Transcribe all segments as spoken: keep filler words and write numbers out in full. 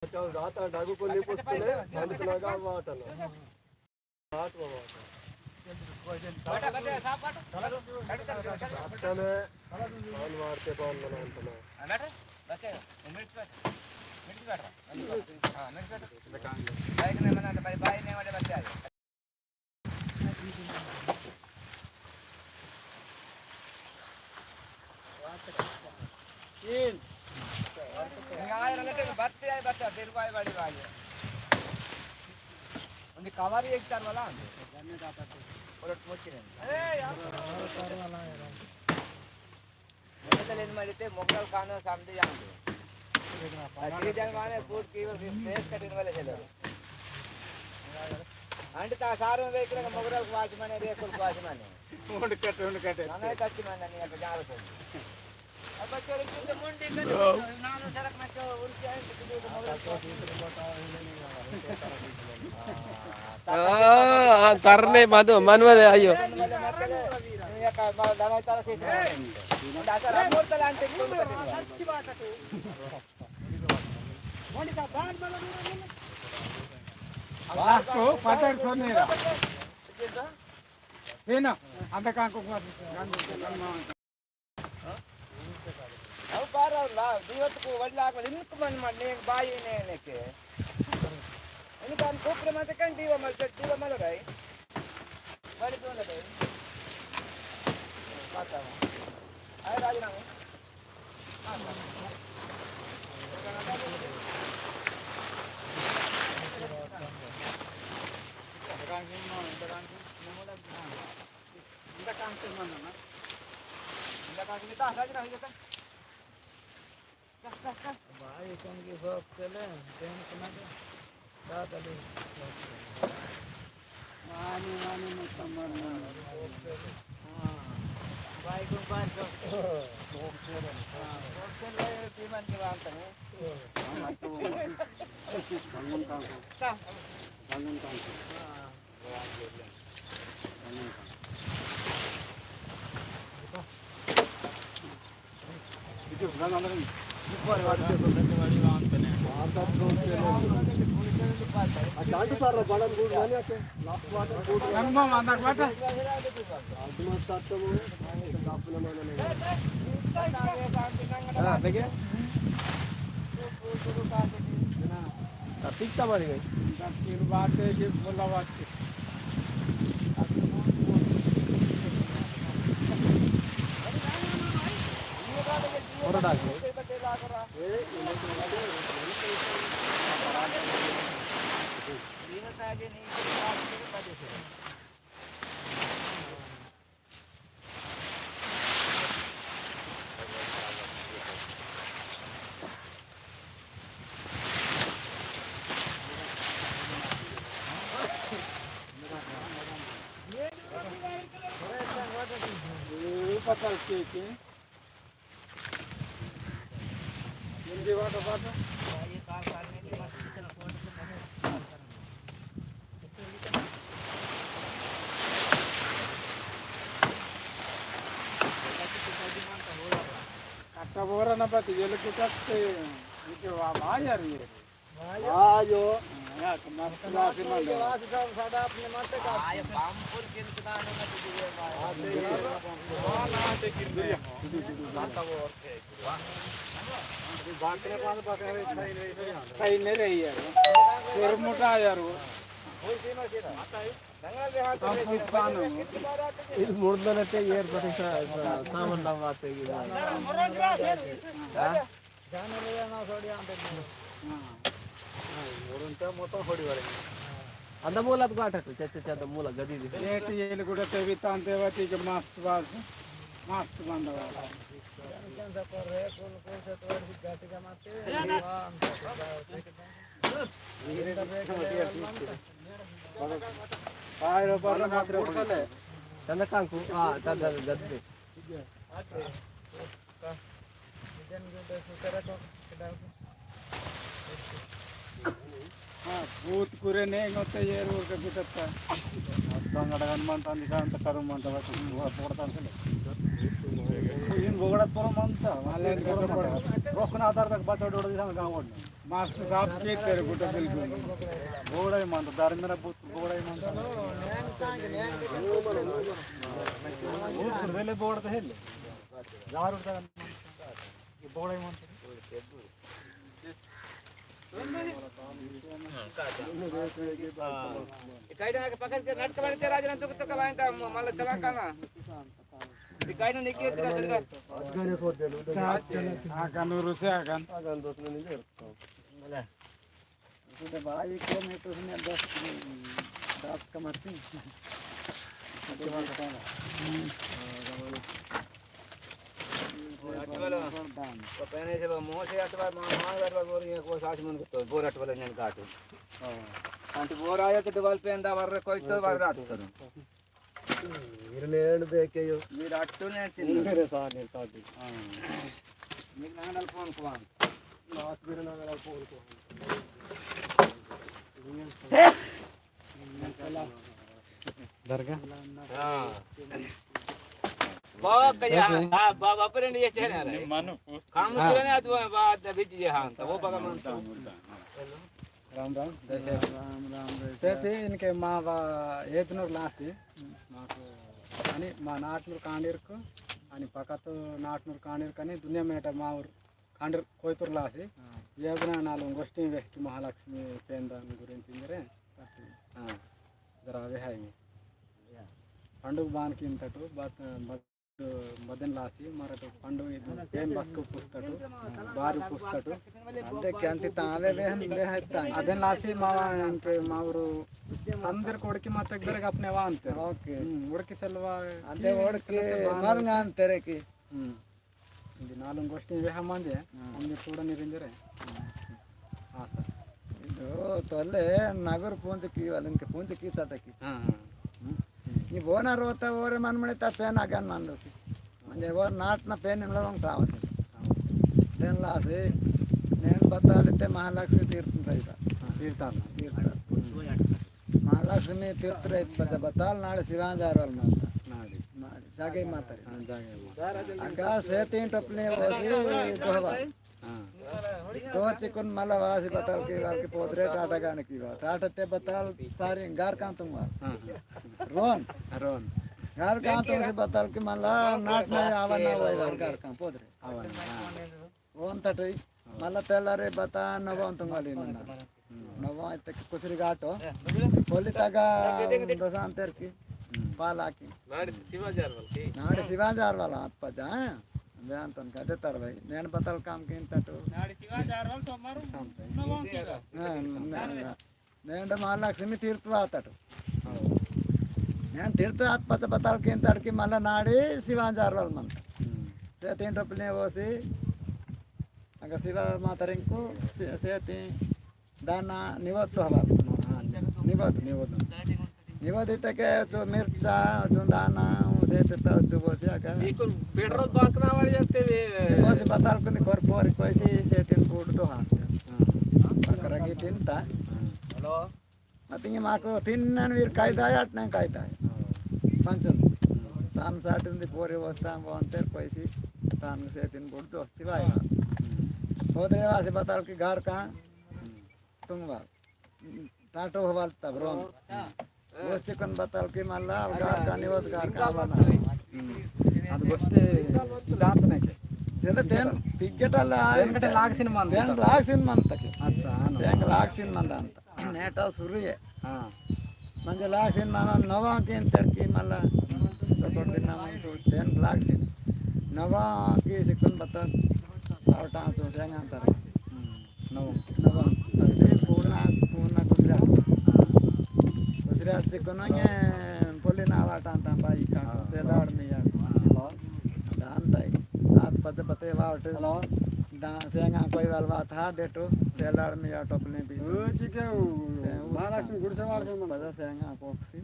चल, जाता डागू को नहीं पूछते, संत लगा वाटना। बात वो बात। अक्षने पान मारते पान मना अंतना। बैठ, बैठ, मिर्च बैठ। मिर्च बैठ। हाँ, मिर्च बैठ। बाइक नहीं मना तो भाई, भाई नहीं वाले बच्चे आ गए। तीन। आय रलटे बत्ती आय बत्ता, तेरे भाई बड़ी भाई है। उनकी कवारी एक चार वाला है। और मोची नहीं। मोगल इन मरिते मोगल कानो सामने जान दो। अतरी जन माने फूट की वो फेस कटिंग वाले चलो। अंड ता सारों देख रहे मोगल को आज माने रे को आज माने। उंड कट, उंड कट। ना ना कच्ची माने नहीं अब जाओ तो। अब बच्चों रे किंतु मुंडी कर नानो सरक ना क्यों उनके आए तो मोगल को। आ, तरने मधु मनवले आयो। वास्तु पदर सोनेरा। सेना, अंत कांको, कांको, कांको। अब बार ला, जीवत को वडला को लिंक मन मन ने बाई ने ने के। इनका हम कोपरे में तो कहीं दीवा मल, दीवा मल रही। बड़ी दोनों रही। पता है। आए राजीनामा। भाई, कौन की शौक चले, बैंक ना दे। दादा ले। वानी, वानी, मत समझ ना। हाँ। भाई, को बात कर। हाँ। होलसेल भाई, पीमन की बात है। हाँ, तो। बंगन काम को। का? बंगन काम को। हाँ। हाँ, देखिए। पिस्ता मारी गई। फिर बात है कि बोला बात। अट्टा बोरा ना पति, ये लोग के साथ से, इनके वा-, वायर ये। वायो। या, तो मस्त वासी मंडल। वासी सब सादा अपने मत का। आयो, बामपुर किन कुदाने मत दिए भाई। हाँ, ना, ते किन दिया। सही नहीं रही यार। फिर मोटा यार वो। इस मुर्दन ते एर पटे सा-, सा-, सामान ना बात है कि हाँ? हाँ, मोरंता मोता होड़ी वाले। अंद मूलत गाठट, चच चच अंद मूल गदी दी। एट येल गुड़ा तेवी तांते वती के मस्त बात, मस्त बंद वाला। आय रो पर मात्र चंद कांकु, हाँ, चंद गदी। हाँ, भूत कुरे ने गोते ये रोल का गुटता। तंगड़ हनुमान तान दिशा अंत करो मन तब वो पोड़ता से। इन बोगड़ा पर मन ता, वाले रोकना आधार तक बचा डोड़ दिशा गाँव। मास्क साफ के तेरे गुटा बिल्कुल। बोड़ा ही मानता, दारू मेरा बहुत बोड़ा ही मानता। बहुत वेले बोड़ा तो है ले। दारू का ये बोड़ा ही मानता। कायदा के पकड़ के नटक मारते राजा, तुक तक वायंता, मला चला काना। कायदा निके तेरा तेरा। आगन उरुसे आगन। आगन दोस्त ने नहीं बोला। तो भाई को मैं तो उसने दस, दस का मत थी। तो पहले से वो मोसे अटवा, मां, मां अटवा बोर ये को सास मन को बोर अटवा लेने काटू। हां। अंत बोर आया तो डबल पेन दा वर कोई तो वर रात करो। इरने एंड देखे यो। मेरे अट्टू ने चिन्ह। मेरे साथ है काटू। हां। मेरे नांगल फोन को आन। लास्ट मेरे नांगल फोन को आन। दरगाह। हां। बाबा कहिया, हां, बाबा पर ये चेहरा रे। मानो। काम हां। से ना तू बात बीच ये हां, तो वो बगा मन। राम राम। राम राम, जय सेठ। ते इनके मावा एतनूर लासी, माकु, अनि मा नाटनूर कांडीरकु, अनि पकत नाटनूर कांडीरकु अनि दुनिया मेट मावुर कांडीर कोयतूर लासी, हां। ये बना नालुंग गोष्ठी वेहकी महालक्ष्मी पेंदान गुरिंच इंजरे, हां, जरा वेहाई। या। पंडुग बान किंतटु, बत, बत बदन लासी मरट पंडु इदु पेन बस्को पुस्तटु, बारी पुस्तटु। अंदे क्यांटी तावे वेहन दे हत्ता। अदन लासी मा इनके मावुर संदर कोड़की मातेक बेरक अपने वांते। ओके। हम्म, उड़की सेलवा अंदे की उड़की सेलवा मरंगा अंतेरे की। हम्म। इदि नालुंग गोष्ठी वेहा मंजे, हां। अंदे सूडनिर इंजरे। हां, सर। इदो तोले नगर पूंज की वाले इनके पूंज की सटकी। हां, हां। हम्म। नी बोना रोता ओरे मन मने ता पेन आगन मान लो की। म्हणजे वो नाट ना पेन इन लोगों का आवश्यक। तेन लासे, नेन बता देते महालक्ष्मी तीर्थ रहिता। हां, तीर्थ। तीर्थ। हम्म। महालक्ष्मी तीर्थ रहित बता बताल नाड़ शिवान जारवाल माता। नाड़ी। नाड़ी। जागे माता रे। हां, जागे माता। अगा से तीन टपले वसी दोहवा। हां। तो चिकुन मला वासी बताल की वाल की पोदरे टाटा गाने की वाल। टाटा ते बताल सारी गार कां तुम वाल। हां, हां। रोन। रोन। गार कां तुम से बताल की मला नाट नहीं आवा ना वाई वाल गार कां पोदरे। आवा ना, हां। ओन तटई। मला तेला रे बता नवा तुम वाली मना। नवा इत्ते कुसरी गाटो। पोली तगा दसान तेर की। पाला की। नाड़ी शिवाजार वाला की। नाड़ी शिवाजार वाला आप पजा। जान तन का देतर भाई। नेन बताल काम किंतटु। नाड़ी शिवाजार वाला तो मारू नवा की। हां, ना, ना। नेंड महालक्ष्मी तीर्थ वातटु। हां। नेंड तीर्थ आत पता बताल किंतटु की मला नाड़ी शिवाजार वाला मन। हम्म। से तीन टपले वसी। अगर शिवा माता रिंकु से, से तीन दाना निवत तो हवा। हां, निवत। निवत। निवत। निवत इतके तो मिर्चा, तो दाना, से तो तो चुबो से का। बिल्कुल पेट्रोल बंक ना वाली जाते वे। बस बताल कुनी कोर कोर कोई से, से तीन फुट तो हां। हां। बकरा की तीन ता। हां। हेलो। अतिंगे माको तीन नन वीर कायदा आठ नन कायदा। हां। पंचम। तान साटिंदी पोरी वस्ता बोंते कोई सी तान से तीन फुट तो सिवाय। हां। होदरे वासी बताल की घर का। हम्म। तुंगवा। टाटो हवाल तब रोम। वो चिकन बताल की मल्ला, गार का निवत गार का आवाना। हम्म। अद गोष्टे दांत नहीं के। जेदा तेन टिकट अल्ला आय तेन कटे लाग सिन मन तेन तक। लाग सिन मन तक। अच्छा, हाँ, ना। तेन लाग सिन मन दांत। नेटा सुरु ये। हाँ। मंजे लाग सिन मन नवा के तेर की मल्ला। चोकोट दिना मन सु तेन लाग सिन। नवा के चिकन बताल। पावटा तो सेंगा अंतर। हम्म। नवम। नवम। तसे पूना, पूना गुजरात। हाँ। गुजरात से कोनो ये पोले ना वाटा अंता बाई का, हाँ। सेलाड़ में यार। हाँ। दान ताई। आत पते पते वाट। हेलो। दा-, सेंगा कोई वाल बात हा, देटो, सेलाड़ में यार टोपले भी। ओ, ठीक है, वो से उस महालक्ष्मी गुड़ से वार से मन। पता सेंगा पॉक्सी।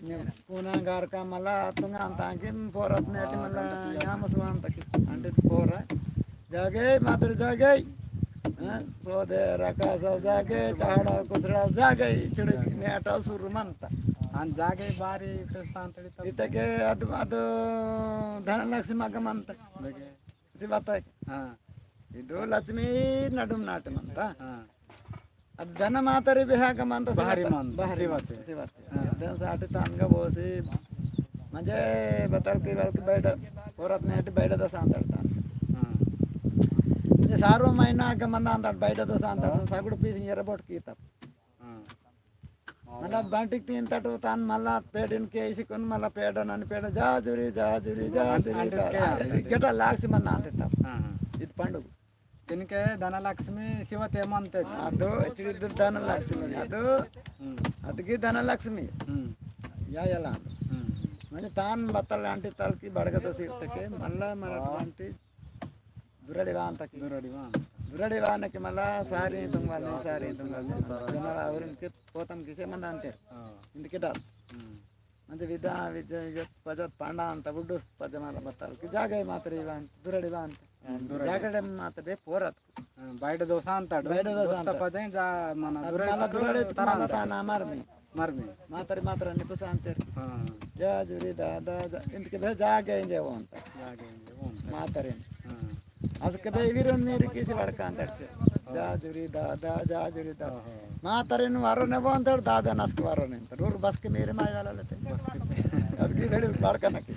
ने पुना गार का मला तुंगा ताकि पोरत नेट मला या मसवान तक अंडे पोरा जागे मात्र जागे। हाँ, सोदे रकासा जागे, चाड़ा कुसड़ा जागे, चिड़की नेटा सुरु मनता। हाँ, जागे बारी के सांतड़ी तब। इतके अद, अद धनलक्ष्मी मग मनता। लगे। सी बात है। हाँ। इदो लक्ष्मी नडुम नाटमंता। हाँ। अद धन मातरी बेहाग मंता बाहरी सिवत, मंता, बाहरी सिवत। मंता, सिवत। हाँ। दन साटी तानगा बोसी, मंजे बतल की बल की बैठ, औरत ने हटी बैठ दो सांतर तान। हाँ। मंजे सारो महीना के मंदा अंतर बैठ दो सांतर, हाँ। सगुड़ पीस ये रबोट की तब। हाँ। मल्ला बंटिक तीन तटो तान मल्ला पेड़िन के इसी कोन मल्ला पेड़ नन पेड़ जा जुरी, जा जुरी, जा अंत-, जुरी, अंत जा, के आ, अंत। गेटा लाग सी मंदा अंतर तब। हाँ, हाँ। इत पंडुगु। इनके धनलक्ष्मी शिवते मंते। अदो, इचड़ी धनलक्ष्मी, अदो, हम्म। अदगी धनलक्ष्मी। हम्म। या यला। हम्म। मने तान बतल आंटी तलकी बड़गतो सिरतके, मल्ला मरट आंटी दुरड़ी वान तकी। दुरड़ी वान। दुरड़ी वान के मल्ला सारी तुंगवाल नहीं, सारी तुंगवाल नहीं। जनवा और इनके पोतम किसे मंदा अंते। हाँ। इनके डाल। हम्म। मंजे विदा, विज-, विज-, पजत पांडा अंत बुड्डुस पजमाला बत्ताल कि जागे मात्र इवान, दुरड़ी वान। हम्म, दुरड़ी। जागड़े मात्र बे पोरत। हाँ, बाइड दोसा अंताड़। बाइड दोसा दोस्त अंताड़। पजे जा, मन अद दुरड़ी मला तक दुरड़ी तक तरा मला अंताड़। ताना मरमी। मरमी। मात्र, मात्र निपुस अंतेर। हाँ। जा जुरी दा, दा, जा, इंतके बे जागे इंजे वो अंत। जागे इंजे वो अंत। मात्र इन। हाँ। असके बे इविरन मेरी किसी वड़का अंदर से। जा जुरी दा, दा, जा जुरी दा। ओहो। मातरिन वारो ने बोंदर दादा नस्क वारो ने। रूर बस के मेरे माय वाला लेते। बस के। अब की घड़ी वड़का नकी।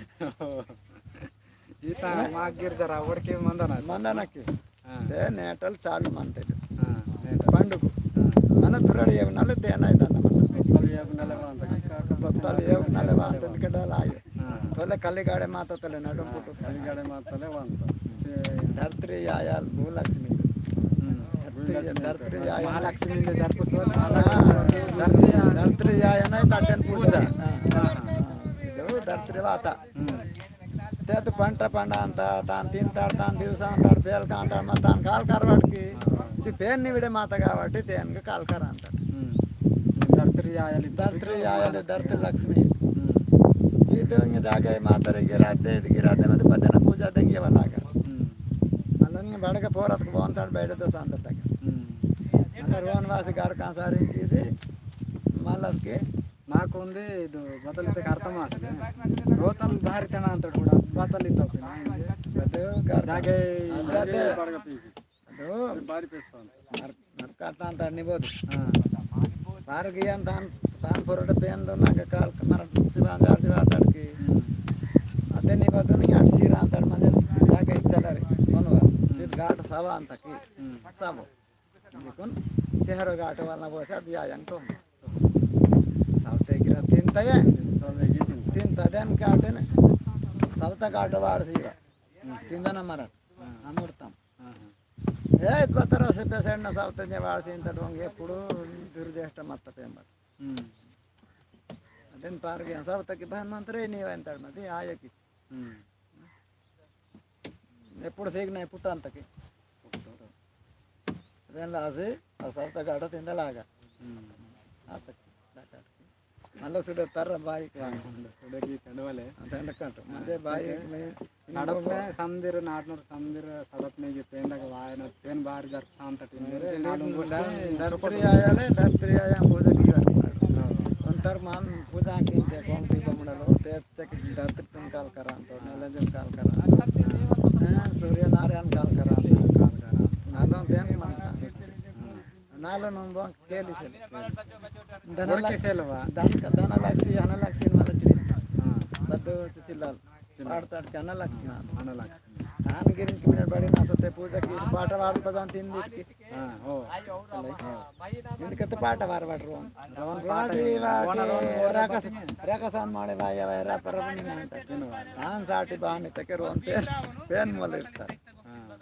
इता मागिर जरा वड़के मंदना। मंदना की। हाँ। ते नेटल चालू मंते। हाँ, नेटल। पंडुकु। हाँ। मन तुरड़ ये नले ते ना इतना मन। तल ये नले वांत। तल ये नले वांत के डाल आयो। हाँ। तोले कलिगाड़े माता तोले नडुम पुटु। कलिगाड़े माता तोले वांता। धरत्री आयाल भूलक्ष्मी। हम्म। धरत्री, भूलक्ष्मी। धरत्री आयाल। महालक्ष्मी के धरती सोल। हाँ, धरती आया। धरत्री आया नहीं तातन पूजा। पूजा। हाँ। हाँ, हाँ। जो धरत्री वाता। हम्म। तेत पंट पंडांता, तान तीन ताड़, तान दिवसांताड़, बेल कांताड़, मत तान काल करवाट की। हाँ। जी पेन निविड़े माता गावाटी, तेन के काल करांता। हम्म। धरत्री आयाली। धरत्री आयाली, धरती लक्ष्मी। हम्म। इदंग जागे मातरे गिराते, गिराते मते पदना पूजा दंगे वाला का। हम्म। अलंग बड़के पोरत को बोंताड़ बैठे तो सांत तक। हम्म। अंदर वनवासी घर का सारी किसी मालस के। नाकुंदी इदु बतलिते अर्थम आसले। रोतल बाहरी तेना अंतड़ कूड़ा बतलितो पिना। बदु घर जागे अंदर बड़गा पीसी। अदो। बारी पेस्तान। मर-, मरकाटान तड़नी बोध। हाँ। बार गियान तान, तान पोरड पेन दो नाके काल मर सिवा, जा सिवा तड़की। हम्म। अदे नी बदु नी अटसी रान तड़ मंदिर जाके इतलरी। मनवा। हम्म। तित घाट सवा अंतकी। हम्म। सबो। देखुन, चेहरो घाट वाला बोसा दिया जंतो। सावते गिरा तीन तये। तीन तदेन काटन। सावता घाट वाड़ सीवा। तीन दना मरत। हाँ। अमृतम। हाँ, हाँ। ए, इत बतरा से पेसेंट न सावते ने वाड़ सीन तडोंग ये पुड़ो दुर्जेष्ट मत पेंबर। हम्म। अदेन पार गया सावता की बहन मंत्र ही नहीं वेंतर मती आया की। हम्म। एप्पुडु सेगना पुट्टांतके। अदेन लासे, आ सवता गाटो तिंदा लागा। हम्म। आतक, दाकाटके। मल्ला सुडे तर बाईक वांग। सुडे की कंडवाले। अदेन कंट। हाँ, मजे बाईक ठीक है। में सड़पने समदिर, नाटनूर समदिर, सड़पने की पेंडक वायन, पेन बाहर जर शांत टिंदरे, हम्म, नालुंग गोष्टी धरत्री आयाले, धरत्री आया पूजा की। हाँ। अंतर मान पूजा की ते कौन की बमड़लो, ते तक धरती तुम काल करांतो, नलजन काल करांतो। हाँ, सूर्य नारायण काल करांतो। नालो बैंक मंता। नालो नंबो केली से। धन ओर लाग-, के सेलवा? धन का, धन लाग सी, हन लाग सी, मतलब चिली। हाँ। बद्दो चिल्लाल। चिल्लाल। पाड़ ताड़ के हन लाग सी, हाँ। हन लाग सी। धान गिरिन की मिनट बड़ी ना सते पूजा की, पाटा वार पजान तीन दिन की। हाँ, हो। चले। हाँ। इनके तो पाटा बार बार रोन। रोन रोन पाटा टीवा रोन, के रोन, रोन, रकस, रोन। रकसान माले भाई, भाई, रा पर अपनी नहीं था। दिन वार। धान साटी बहाने तक रोन पेन, पेन मोले था। हाँ।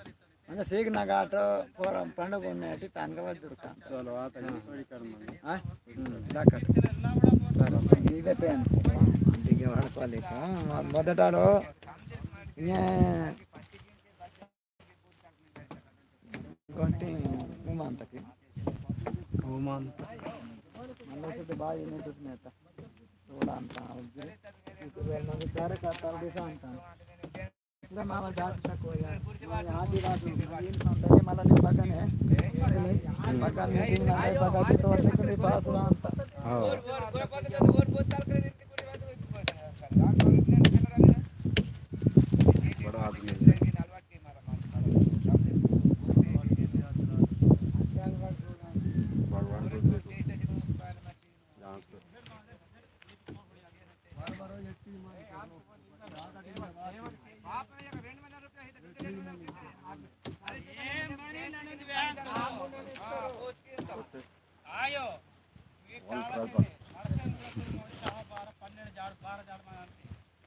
अंदर सीख ना गाटो, पोरम पंडुगुन्ने अटी तानगा वद्दुरका। चलो, आता है, हाँ। थोड़ी कर मांगे। हाँ? हम्म। दाकट। चलो। इवे पेन। ठीक है, वाला क्वालिटी। हाँ, मोदटालो। ये कोंटी उमांतकी। उमांत। मल्ला से तो बाई ने टूट में था। थोड़ा अंत आवजे। इस वेल में सारे का तार दिशा अंत। इधर मामा जात तक हो यार। आदिवासी इन पंद्रह मला दिन बगन है। बगन में तीन आए बगन के तो तक नहीं पास हुआ अंत। हाँ। बड़ा आदमी है।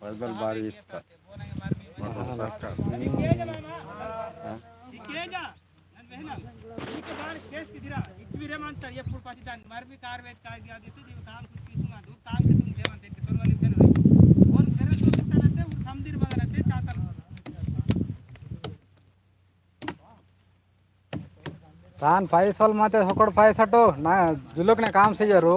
पैदल बारी इत्ता। मटन सक्का। हाँ? तान पैसल माते होकड़ पैसा टो ना जुलक ने काम से जरो।